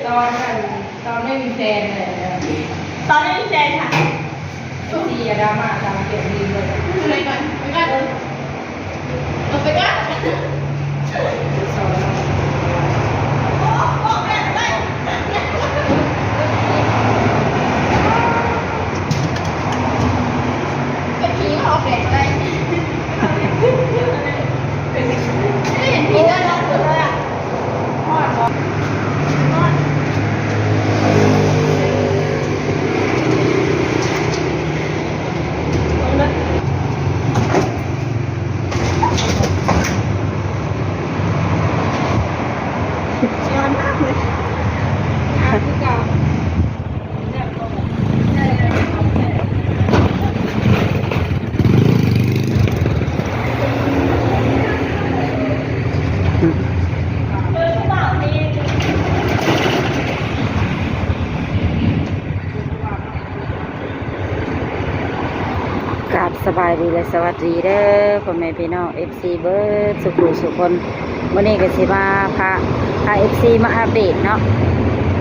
ຕອນນັ້ນ ຕອນໄດ້ມີແຟນແຫຼະ ຕອນໄດ້ມີແຟນຄ່ະ ເອັຟຊີ ຢ່າດຣາມາຕາມເກັບດີເລີຍ ໄປກ່ອນ ໄປກ່ອນ ເອີ ໄປກ່ອນ ເປັນຜີເຮົາເປັນໄດ້ ເຫັນຜີໄດ້ລະ ຮອດບໍ່ ຮອດ ຮ້ອນມາກເລີຍ ກາບສະບາຍດີ ແລະ ສະຫວັດດີເດີ ພໍ່ແມ່ພີ່ນ້ອງ ເອັຟຊີ ເບິດສູ່ຜູ້ສູ່ຄົນ. ມື້ນີ້ກໍຊິມາພາ ພາ ເອັຟຊີ ມາອັບເດດເນາະ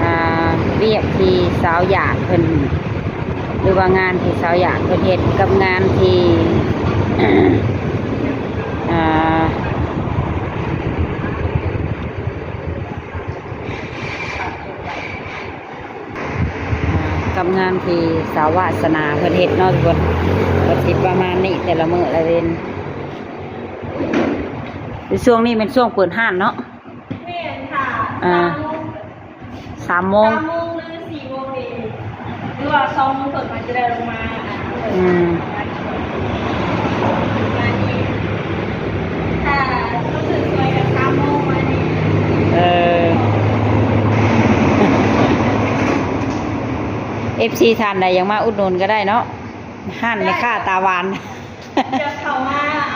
ອ່າ ວຽກທີ່ສາວຢາກເພິ່ນ ຫຼືວ່າງານທີ່ສາວຢາກເພິ່ນເຮັດ ກັບງານທີ່ ອ່າ ອ່າ ກັບງານທີ່ສາວວາສະໜາເພິ່ນເຮັດເນາະທຸກຄົນ ກໍຊິປະມານນີ້ ແຕ່ລະມື້ລະເວັນ. ໃນຊ່ວງນີ້ແມ່ນຊ່ວງເປີດຮ້ານເນາະ. ແມ່ນຄ່ະ ອ່າ ສາມໂມງ ສາມໂມງ ສາມໂມງ ຫຼື ສີ່ໂມງນີ້ ຫຼືວ່າສອງໂມງເຄິ່ງ ຂ້ອຍຈະໄດ້ລົງມາ ອ່າ ອືມ ມານີ້ ຖ້າເຂົາເຊີນຊວຍກໍສາມໂມງມານີ້. ເອີ ເອັຟຊີ ທ່ານໃດຢາກມາອຸດໜູນກໍໄດ້ເນາະ ຮ້ານແມ່ຄ້າຕາຫວານ. ຢາກເຂົ້າມາ ອ່າ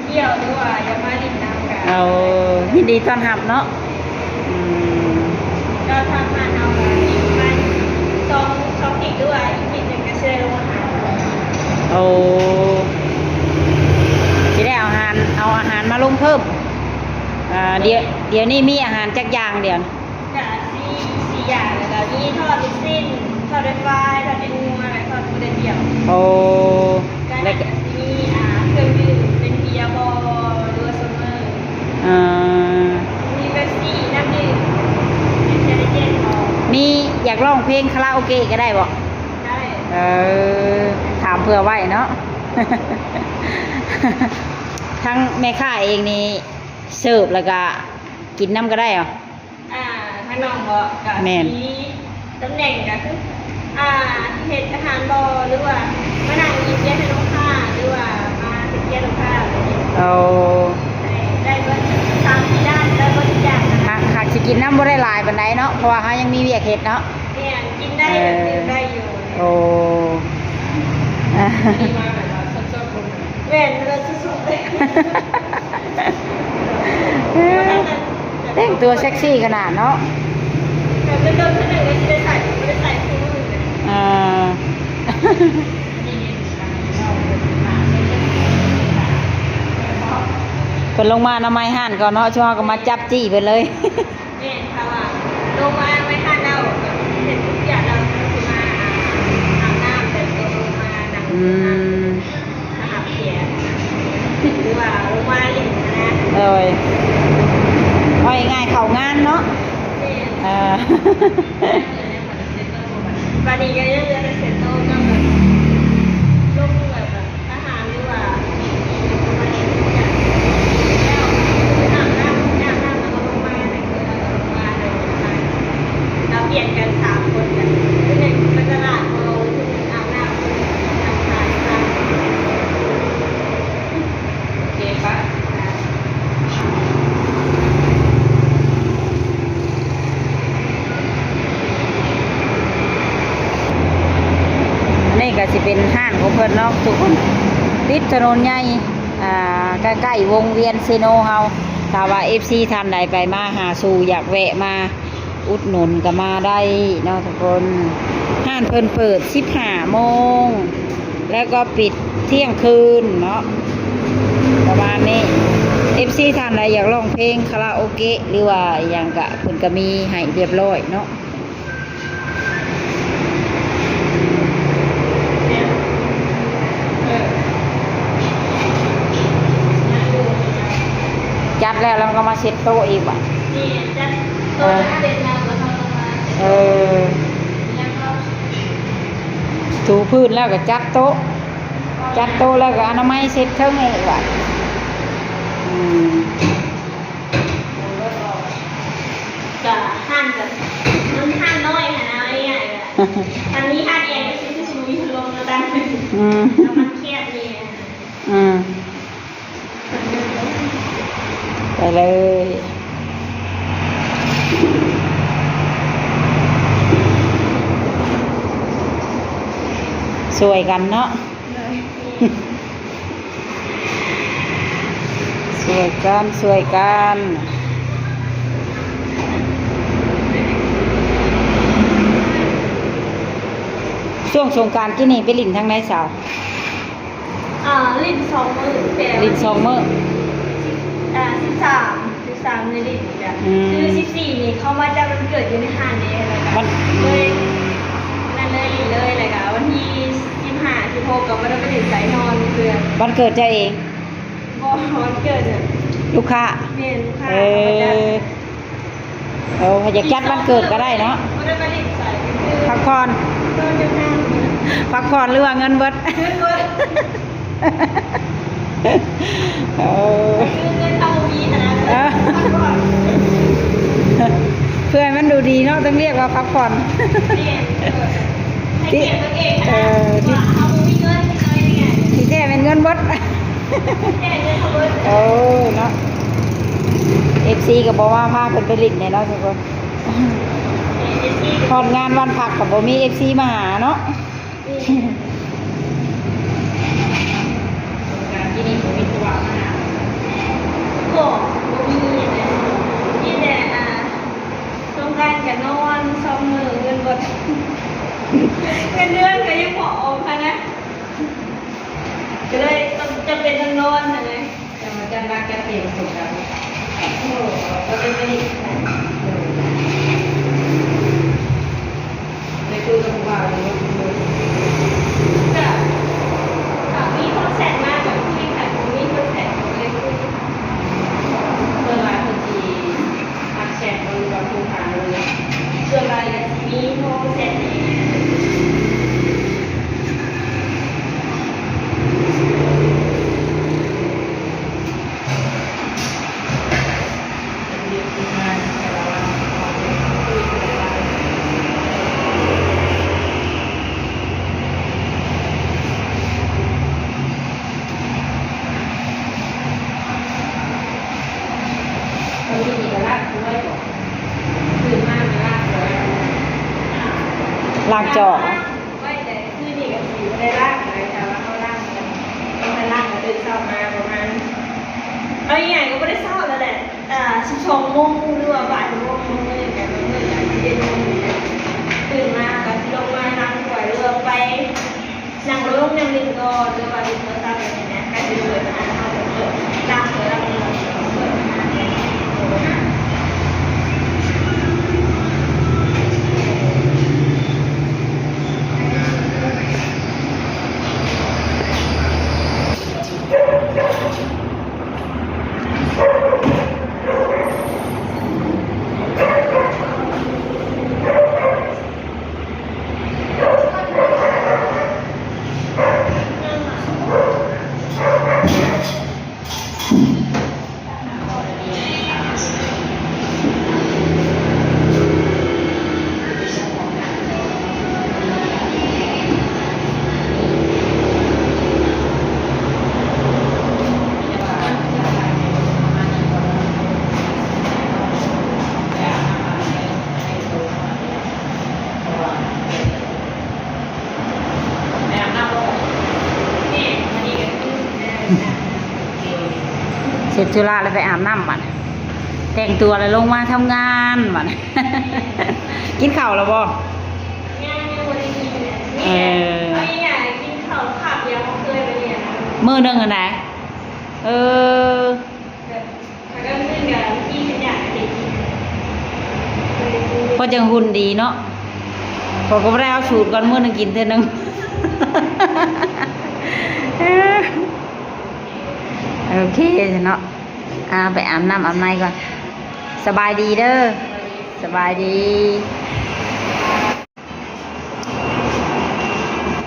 ທ່ຽວ ຫຼືວ່າຢາກມາຫຼິ້ນນຳກໍ ເອົາ ຍິນດີຕ້ອນຮັບເນາະ. ອືມ ກໍສາມາດເອົາ ມາສອງ ສອງທິດ ຫຼືວ່າອີກທິດໜຶ່ງກໍຊິໄດ້ລົງອາຫານ. ໂອ້ ຊິໄດ້ເອົາອາຫານ ເອົາອາຫານມາລົງເພີ່ມ. ອ່າ ດຽວ ດຽວນີ້ມີອາຫານຈັກຢ່າງດຽວ? ກະສີ່ ສີ່ຢ່າງ ແລ້ວກະມີທອດລູກຊີ້ນ ທອດເປັນຝ້າຍ ທອດເປັນງົວ ແລະ ທອດໝູແດດດຽວ. ໂອ້ ແລ້ວກະ ແລ້ວກະຊິມີ ອ່າ ເຄື່ອງດື່ມ ເປັນເບຍບໍ ຫຼືວ່າຊາວເມີ ອ່າ ມີເປັບຊີ ນ້ຳດື່ມ ເປັນເຈລາເຈັນບໍ. ມີ ຢາກຮ້ອງເພງຄາຣາໂອເກະກໍໄດ້ບໍ? ໄດ້. ເອີ ຖາມເຜື່ອໄວ້ເນາະ. ທັງແມ່ຄ້າເອງນີ້ເສີບ ແລ້ວກະກິນນຳກໍໄດ້ບໍ? ອ່າ ທາງນ້ອງບໍ ກະ ແມ່ນ ມີຕຳແໜ່ງກະຄື ອ່າ ເຮັດອາຫານບໍ ຫຼືວ່າມານັ່ງເຮັດວຽກໃຫ້ລູກຄ້າ ຫຼືວ່າມາເຮັດວຽກລູກຄ້າແບບນີ້. ເອົາ ໄດ້ ໄດ້ເບິດ ສາມສີ່ດ້ານ ໄດ້ເບິດທຸກຢ່າງນະ. ຫາກ ຫາກຊິກິນນຳບໍ່ໄດ້ຫຼາຍປານໃດເນາະ ເພາະວ່າເຮົາຍັງມີວຽກເຮັດເນາະ. ແມ່ນ ກິນໄດ້ ເອີ ແບບດື່ມໄດ້ຢູ່. ໂອ້ ມີມາແບບວ່າສົດໆ ແມ່ນ ເລີດສຸດໆ ເລີຍ. ແຕ່ງຕົວເຊັກຊີຂະໜາດເນາະ. ແບບເດີມໆ ເທື່ອໜຶ່ງກໍຊິໄດ້ໃສ່ ບໍ່ໄດ້ໃສ່ຄູ່ມື້. ອ່າ ເພິ່ນລົງມານຳໄມ້ຮ້ານກ່ອນເນາະ ຊ່ວງເຮົາກໍມາຈັບຈີ້ເພິ່ນເລີຍ. ແມ່ນ ຖ້າວ່າລົງມາໄມ້ຮ້ານແລ້ວ ກໍເຮັດທຸກຢ່າງແລ້ວ ກໍຊິມາອາບນ້ຳ ແຕ່ງຕົວລົງມານັ່ງ ອືມ ມາຫາເພຍ ຫຼືວ່າລົງມາຫຼິ້ນນະ. ໂດຍ ເວົ້າງ່າຍໆ ເຂົ້າງານເນາະ. ແມ່ນ ເອີ ບາດນີ້ກໍຍັງເຫຼືອແຕ່ເຊັດໂຕກັບແບບລົງແບບ ອາຫານ ຫຼືວ່າ ອາບນ້ຳ ອາບນ້ຳ ແລ້ວກໍລົງມາ ແລ້ວກໍລົງມາ ແລ້ວກໍລົງມາ ແລ້ວປ່ຽນກັນສາມຄົນ ຜູ້ໜຶ່ງໄປຕະຫຼາດ ຜູ້ໜຶ່ງອາບນ້ຳ ຜູ້ໜຶ່ງທາງຂາຍ ໂອເຄປະ. ອັນນີ້ກໍຊິເປັນຮ້ານຂອງເພິ່ນເນາະທຸກຄົນ ຕິດຖະໜົນໃຫຍ່ ອ່າ ໃກ້ໆ ວົງວຽນເຊໂນເຮົາ. ຖ້າວ່າເອັຟຊີທ່ານໃດໄປມາຫາສູ່ ຢາກແວະມາ ອຸດໜູນກໍມາໄດ້ເນາະທຸກຄົນ. ຮ້ານເພິ່ນເປີດສິບຫ້າໂມງ ແລ້ວກໍປິດທ່ຽງຄືນເນາະ ປະມານນີ້. ເດ ເອັຟຊີ ທ່ານໃດຢາກຮ້ອງເພງຄາຣາໂອເກະ ຫຼືວ່າອີ່ຫຍັງກະ ເພິ່ນກະມີໃຫ້ຮຽບຮ້ອຍເນາະ. ຈັດແລ້ວ ແລ້ວກໍມາເຊັດໂຕະອີກບາດ. ນີ້ຈັດໂຕະ ເອີ ເຊັດແລ້ວກໍເຮົາກໍມາເຊັດ ເອີ ໂຕະ ແລ້ວກໍ ຖືພື້ນແລ້ວກໍຈັດໂຕະ ຈັດໂຕະແລ້ວກໍອະນາໄມເຊັດເທິງອີກບາດ. ອືມ ກະຮ້ານແບບ ມັນຮ້ານນ້ອຍຫັ້ນນະ ເອົາງ່າຍໆ ກະ ຄັນມີຮ້ານໃຫຍ່ກໍຊິຄືຊິບໍ່ມີພັດລົມມາຕັ້ງ. ອືມ ແລ້ວມັນແຄບແດ່. ອືມ ໄປເລີຍ ຊ່ວຍກັນເນາະ. ຊ່ວຍກັນ ຊ່ວຍກັນ. ຊ່ວງສົງການກີ້ນີ້ໄປຫຼິ້ນທາງໃດສາວ? ອ່າ ຫຼິ້ນສອງມື້ ແຕ່ ຫຼິ້ນສອງມື້ ອ່າ ສິບສາມ ສິບສາມນີ້ຫຼິ້ນກະ ອືມ ຄືສິບສີ່ນີ້ເຂົ້າມາຈັດວັນເກີດຢູ່ໃນຮ້ານເດ້ ແລ້ວກະ ວັນ ເລີຍ ນັ້ນເລີຍຫຼິ້ນເລີຍ ແລ້ວກະວັນທີສິບຫ້າ ສິບຫົກກໍບໍ່ໄດ້ໄປຫຼິ້ນໃສ ນອນເພື່ອ ວັນເກີດເຈົ້າເອງ? ບໍ່ ວັນເກີດລູກຄ້າ. ແມ່ນ ລູກຄ້າ ເອີ ເຂົາມາຈັດ. ໂອ້ ຢາກຈັດວັນເກີດກໍໄດ້ເນາະ ບໍ່ໄດ້ໄປຫຼິ້ນໃສ ພັກຜ່ອນ ພັກຜ່ອນ ຫຼືວ່າເງິນເບິດ? ເງິນເບິດ ເອີ ຄືເງິນເຮົາບໍ່ມີຫັ້ນນະ ເອີ ພັກຜ່ອນ ເພື່ອໃຫ້ມັນດູດີເນາະ ຕ້ອງຮຽກວ່າພັກຜ່ອນ. ແມ່ນ ເອີ ໃຫ້ກຽດຕົວເອງ ເອີ ທີ່ ວ່າເຮົາບໍ່ມີເງິນ ທີ່ແທ້ແມ່ນເງິນເບິດ. ໂອ້ຍເນາະ ເອັຟຊີກໍບໍ່ວ່າພາເພິ່ນໄປຫຼິ້ນແດ່ເນາະທຸກຄົນ. ຮອດງານວັນພັກກໍບໍ່ມີເອັຟຊີມາຫາເນາະ. ບໍ່ ບໍ່ມີແຫຼະ ມີແຕ່ ອ່າ ສົງການກໍນອນສອງມື້ ເງິນເບິດ ເງິນເດືອນກໍຍັງບໍ່ອອກຫັ້ນນະ. ກໍເລີຍຕ້ອງ ຈຳເປັນຕ້ອງນອນຫັ້ນແຫຼະ. ຈະມາຈັດວັດຈັດເພງສົງການ ໂອ້ ກໍເປັນໄປໄດ້. ໄດ້ຄຸຍກັບຜູ້ບ່າວຢູ່ບໍ່? ກໍ ຖ້າມີຄົນແຊັດມາກໍຄຸຍ ຖ້າບໍ່ມີຄົນແຊັດກໍບໍ່ໄດ້ຄຸຍ. ສ່ວນຫຼາຍເພິ່ນຊິ ທັກແຊັດ ຫຼືວ່າໂທຫາເລີຍ ສ່ວນຫຼາຍກໍຊິມີໂທແຊັດ. ລ້າງຈອກ ໄວ້ແຕ່ຄືນີ້ກໍຊິບໍ່ໄດ້ລ້າງແລ້ວ ຖ້າວ່າເຮົາລ້າງ ຕ້ອງໄດ້ລ້າງແຕ່ຕື່ນເຊົ້າມາປະມານ ເອົາງ່າຍໆກໍບໍ່ໄດ້ເຊົ້າແລ້ວແຫຼະ ອ່າ ສິບສອງໂມງ ຫຼືວ່າບ່າຍໂມງ ມື້ນີ້ກໍມື້ກໍສິບເອັດໂມງນີ້ແຫຼະ ຕື່ນມາກໍຊິລົງມາລ້າງຖ້ວຍ ຫຼືວ່າໄປ ນັ່ງລົງ ນັ່ງຫຼິ້ນກ່ອນ ຫຼືວ່າຫຼິ້ນໂທລະສັບແບບນີ້ນະ ກໍຊິເປີດຫາເຮົາ ເປີດ ລ້າງຖ້ວຍ ລ້າງມື ເປີດຫາ. ເສັດທຸລະແລ້ວໄປອາບນ້ຳບັດ ແຕ່ງຕົວແລ້ວລົງມາທຳງານບັດ. ກິນເຂົ້າແລ້ວບໍ່? ຍັງ ຍັງບໍ່ໄດ້ກິນເລີຍ. ເອີ ເອົາງ່າຍໆ ກິນເຂົ້າຄາບດຽວເຮົາເຄີຍໄປຮຽນນະ ມື້ໜຶ່ງຫັ້ນນະ. ເອີ ແບບ ພໍຈັ່ງຫຸ່ນດີເນາະ. ຂ້ອຍກໍບໍ່ໄດ້ເອົາສູດກ່ອນ ມື້ໜຶ່ງກິນເທື່ອໜຶ່ງ. ໂອເຄເນາະ. ອ່າ ໄປອາບນ້ຳອາບໃນກ່ອນ. ສະບາຍດີເດີ. ສະບາຍດີ.